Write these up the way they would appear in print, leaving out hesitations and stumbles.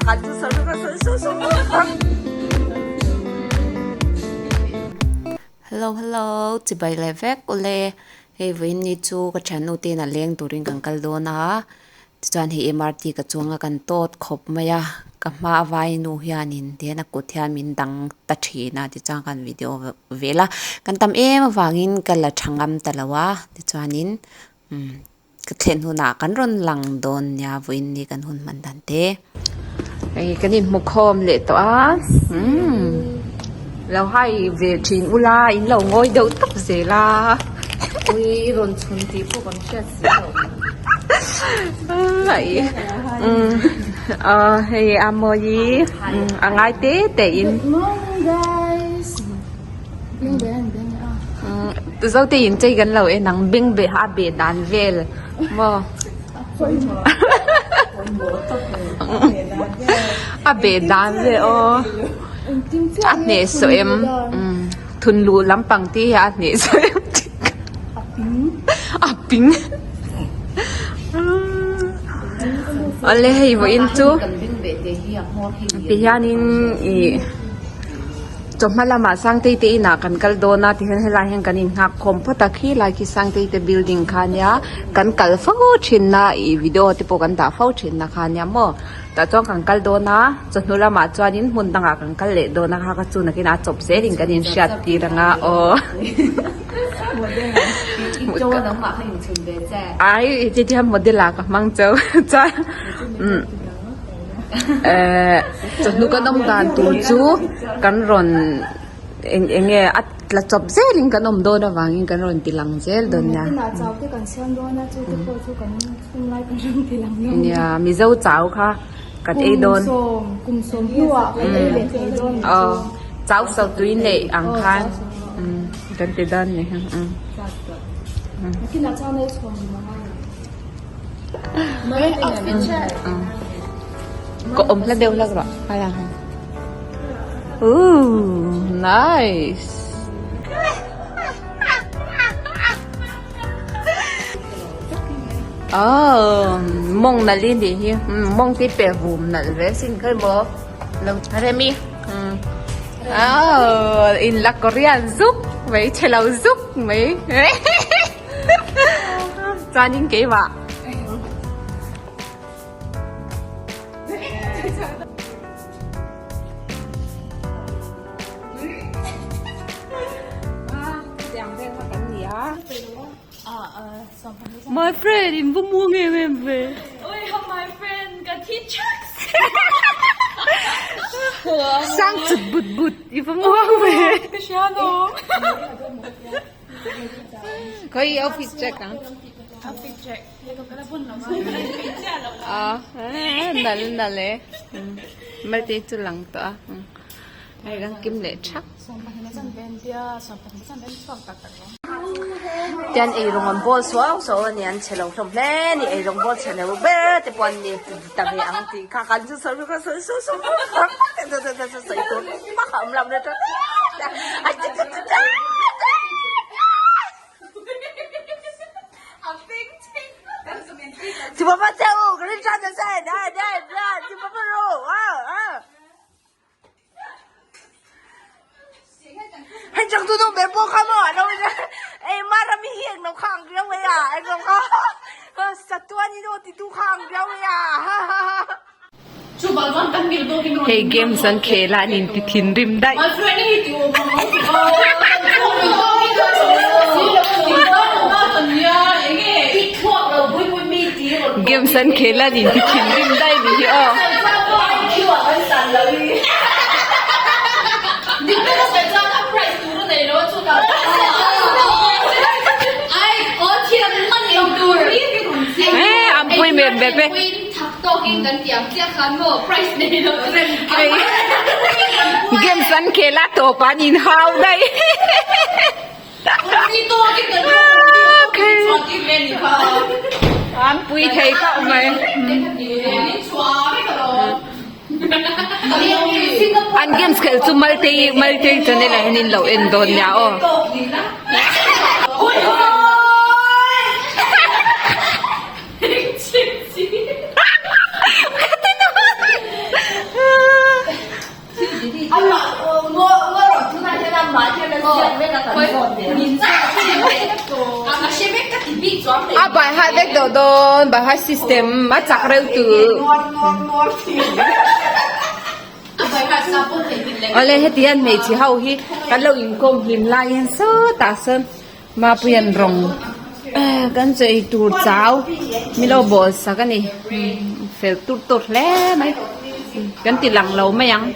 Hello hello chibai leh vek ule hei vawiin ni chu ka thiannu te in a leng turin kan kal dawn a tichuan hei M_R_T ka chuang a kan tawt khawp mai a ka hma a vai nu hianin tihian a kut hian min dang ta thin a tichuan kan video vel a kan tam em avangin ka la tha ngam ta lo a tichuanin umm Ka thlen hunah kan rawn lang dawn nia vawiin ni kan hun hman dan te. Hei kan inhmu khawm leh tawh a umm lo hai ve thin ula in lo ngawi deuh tawp zel a. Ui i rawn chhun tih pawh kan hriat si loh. Umm aw hei a mawi a ngai te te in. Good morning guys. Zote in chei kan lo en ang beng beh a beh dan vel maw a beh dan vel aw a hneh sawh em thun luh lampang te hi a hneh sawh em a ping awle hei vawiin chu tihianin ih. Chawhma lamah Sangtei te inah kan kal dawn a tihian helai hian kan innghak khawm phawt a khilai khi Sangtei te building kha ania kan kal fo thin a ih video te pawh kan dah fo thin a kha ania maw tah chuan kan kal dawn a chawhnu lamah chuanin hmun dangah kan kal leh dawn a kha kha chu nakinah a chawp zelin kan inhriat tir ang a aw ai tihian model ah ka hmang chauh chuan umm. Ehh chawhnu kan awm dan tur chu kan rawn eng eng nge a tla chawp zelin kan awm dawn avangin kan rawn ti lang zel dawn nia nia mizo chau kha kan ei dawn aw chau so tui neih ang khan kan ti dawn ni Ka awm hla deuh hlak rawh a lang ooh nice oh mawng nalh i nih hi mawng te pe vum nalh ve sin khawi maw lo remi oh in la korean zuk mai chhe lo zuk mai. Chuanin keimah. My friend in va muang em em ve. Oi ha my friend ka thi chaks. Sang chut but but i va muang ve. Ka hria lo. Khawi outfit check ang. Outfit check. Ah, nal nal e. Malte chu lang tawh a. Hei kan kim leh thak. Tian ei rawng an bawl suau suau a ni an chhe lo hlawm hle a ni ei rawng bawl chhe lo ber te pawh an ni ta ve ang tih kha kan chu sawi sawi sawi sawi sawi tur vak a awm lo na chuan. Hei games an khel a an inti thinrim daih. Games an khel a an inti thinrim daih nih hi aw. An pui mep mep e. Games an khel a tawp an inhau daih. An pui thei khauh mai. An games khelh chu Maltei Maltei channel ah hian in lo en dawn nia aw. A by heart vek tawh dawn by heart system a chak reuh tu. Awle heti hian hmeichhe ho hi kan lo inkawm hlim lai hian sawtah sawn Mapuia'n rawng kan chaw ei tur chau min lo bawl sak a ni fel tur tur hle mai kan ti lang lo mai ang.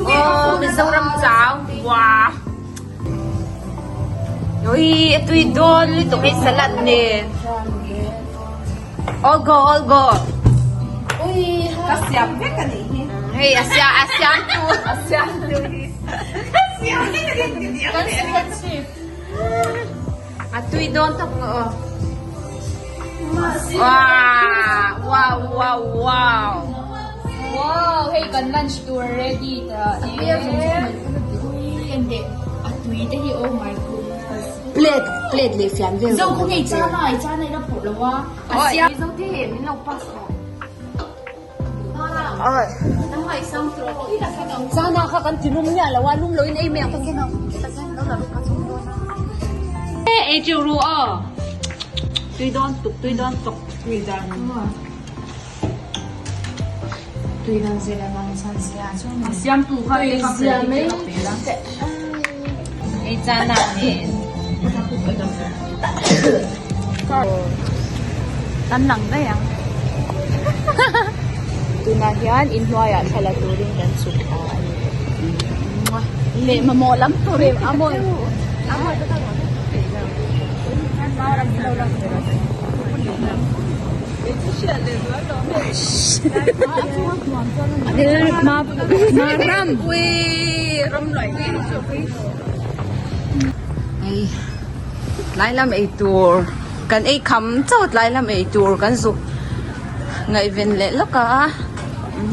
Aw Mizoram chau wow ui a tui dawn lutuk hei salad nen all go all go ui ka siam vek a nih hi hei a siam a siam tu a siam tu hi ka siam vek a nih hi a tui dawn tak maw aw wow wow wow wow Wow hei kan lunch tur ready ta e a tui te hi oh my goodness plate plate leh fian vel zo khaw ngei chana i chana ila phawrh lo a a siam zo te min lo pass rawh chana kha kan ti lum miah lo a lum lo in ei mai ang ei teuh ru aw tui dawn tuk tui dawn tuk tui dan Tui dan zel a vang chuan sia chu a siamtu kha ei ka zia mai ei chana nen kan lang daih ang tunah hian inhnuaiah thla la turin kan chhuk thla a ni leh mamawh lam tur a mawi Hei tlai lam ei tur kan ei kham chauh tlai lam ei tur kan zuk ngaihven leh lawk a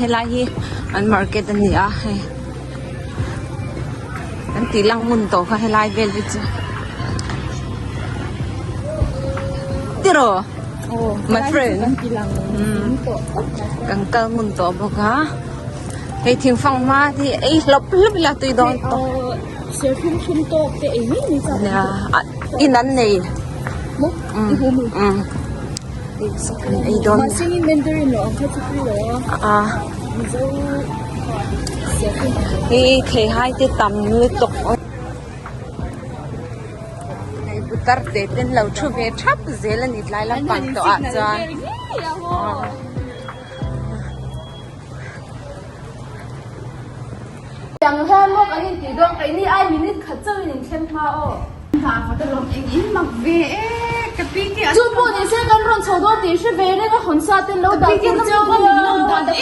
helai hi an market a ni a hei kan tih lang hmun tawh kha helai vel hi chu tiraw my friend kan kal ngun tawh bawk a hei thingfang hma hi ei hlawp hlawp ila tui dawn tawp in an nei ei dawn a hei theihai te tam lutuk. Hei putar te ten lo thu ve thap zel a ni tlai lampang tawh ah chuan Tiang hian maw kan intih dawn keini ai minute khat chauh in inthleng hma aw. Chu pawh ni se kan rawn chho dawn tih hre ve reng a hawn sa ten lo dah tur cheu kha min lo dah ta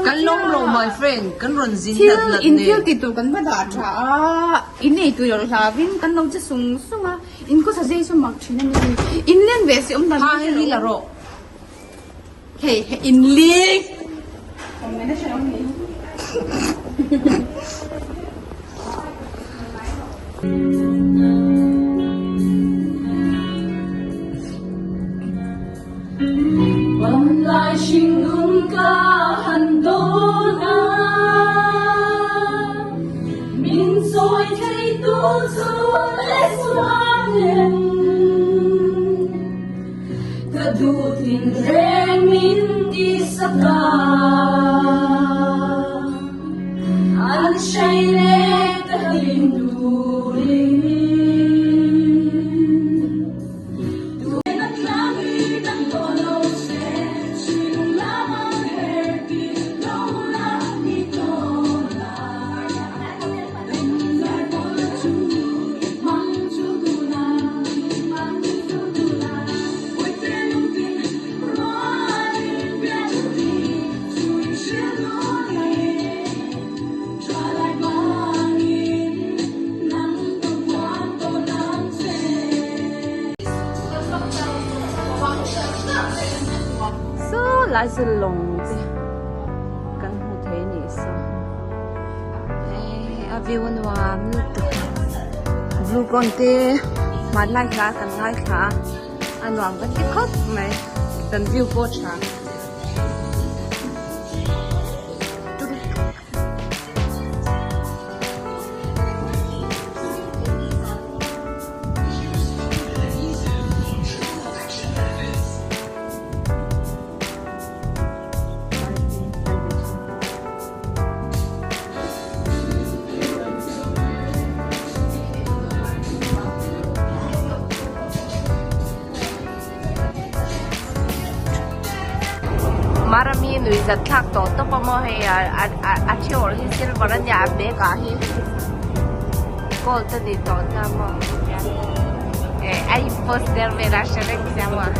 Kan lawm lo my friend kan rawn zin nat nat Thil in thil ti tur kan va dah tha a in ei tur lo hlavin kan lo che sung sung a in khaw sa zai chu mak thin a ni in len ve si awm dan Ha hei hi la rawh hei hei in ling lai saw lawng te kan hmu thei a nih saw hei a view a nuam lutuk blue cone te hmanlai hla kan ngaithla a a nuam ka ti khawp mai kan view pawh a tha. Marami nui zat thlak tawh tawp a maw hei a theuh hi silver a nia a bag ah hi gold a ni tawh nia maw eh a in post der vel a hre reng sia maw.